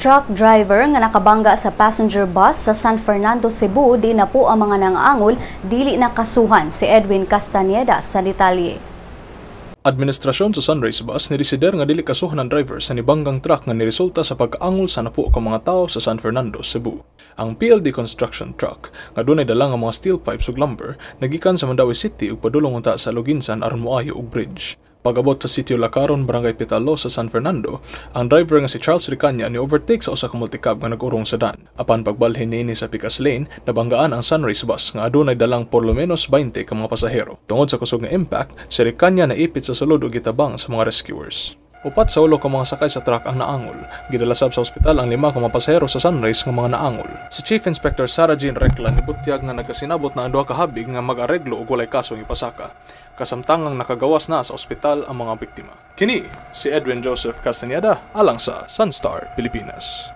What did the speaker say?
Truck driver nga nakabangga sa passenger bus sa San Fernando, Cebu, di na po ang mga nangangol, dili na kasuhan. Si Edwin Castañeda sa detalye. Administrasyon sa Sunrise Bus nidesider nga dili kasuhan ang driver sa nibanggang truck nga niresulta sa pagkaangol sa napuo ka mga tawo sa San Fernando, Cebu. Ang PLD construction truck nga dunay dala nga mga steel pipes ug lumber nagikan sa Mandaue City ug padulong unta sa Aloguinsan aron moayo og bridge. Pag-abot sa Sitio Lacaron, Barangay Pitalo sa San Fernando, ang driver nga si Charles Ricaña ni overtake sa usa ka multicab nga nag-urong sa dan. Apan pagbalhin niini sa Picas Lane, nabanggaan ang Sunrise Bus nga adunay dalang por lo menos 20 ka mga pasahero. Tungod sa kusog nga impact, si Ricaña naipit sa sulod ug gitabang sa mga rescuers. 4 sa 8 ka mga sakay sa truck ang naangol. Gidala sab sa ospital ang lima ka mga pasahero sa Sunrise nga mga naangol. Si Chief Inspector Sarah Jean Recla nibutyag nga nagkasinabot na ang duha ka habig nga mag-areglo ug walay kasong ipasaka. Kasamtangang nakagawas na sa ospital ang mga biktima. Kini si Edwin Joseph Castañeda alang sa Sunstar Pilipinas.